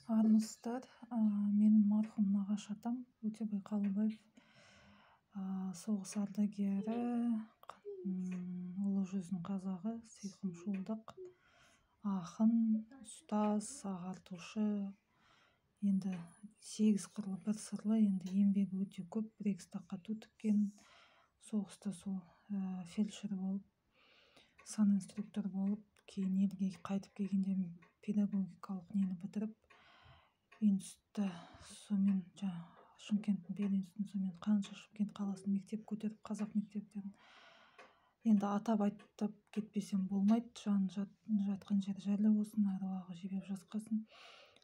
Армысыздар! Менің марқұм нағашы атам Өтебай Қалыбаев, соғыс ардагері, Ұлы жүздің қазағы, сиқым шуылдақ, ақын, ұстаз, ағартушы, енді сегіз қырлы бір сырлы, енді еңбегі өте көп. Рейхстагқа ту тіккен, соғыста сол фельдшер болып, санинструктор болып, кейін елге қайтып келгенде педагогикалық нені бітіріп, институтта, сонымен жаңағы Шымкенттің пединститутын, сонымен қанша Шымкент қаласын мектеп көтеріп, қазақ мектептерін енді атап айтып кетпесем болмайды. Жан жатқан жері жайлы болсын, әруағы жебеп жасқасын.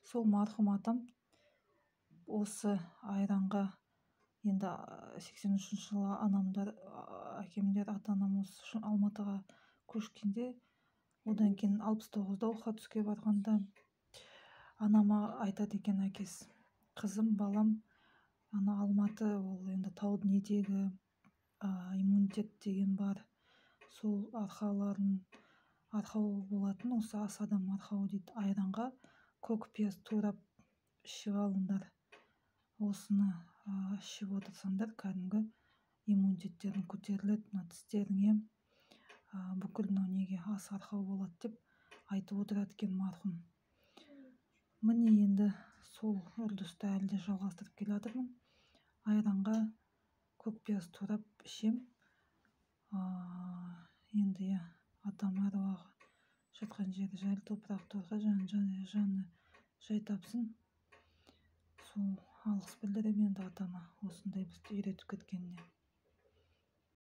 Сол марқұм атам осы айранға енді 83-жылы анамдар, әкемдер, ата анам осы Алматыға көшкенде, одан кейін 69-да оқуға түске барғанда анама айтады екен әкесі: «Қызым, балам, ана Алматы ол енді таудың етегі, иммунитет деген бар, сол арқаларын арқау болатын осы ас адам арқауы дейді, айранға көк пияз турап ішіп алыңдар, осыны ішіп отырсаңдар, кәдімгі иммунитеттерің көтеріледі, мына тістеріңе, бүкіл мынау неге ас арқау болады», – деп айтып отырады екен марқұм. Міне, енді сол үрдісті әлі де жалғастырып келе жатырмын. Айранға көк пияз турап ішем. Енді иә, атам әруағы жатқан жері жайлы, топырақ торқа, жаны жай тапсын. Сол алғыс білдіремін енді атама осындай бізді үйретіп кеткеніне.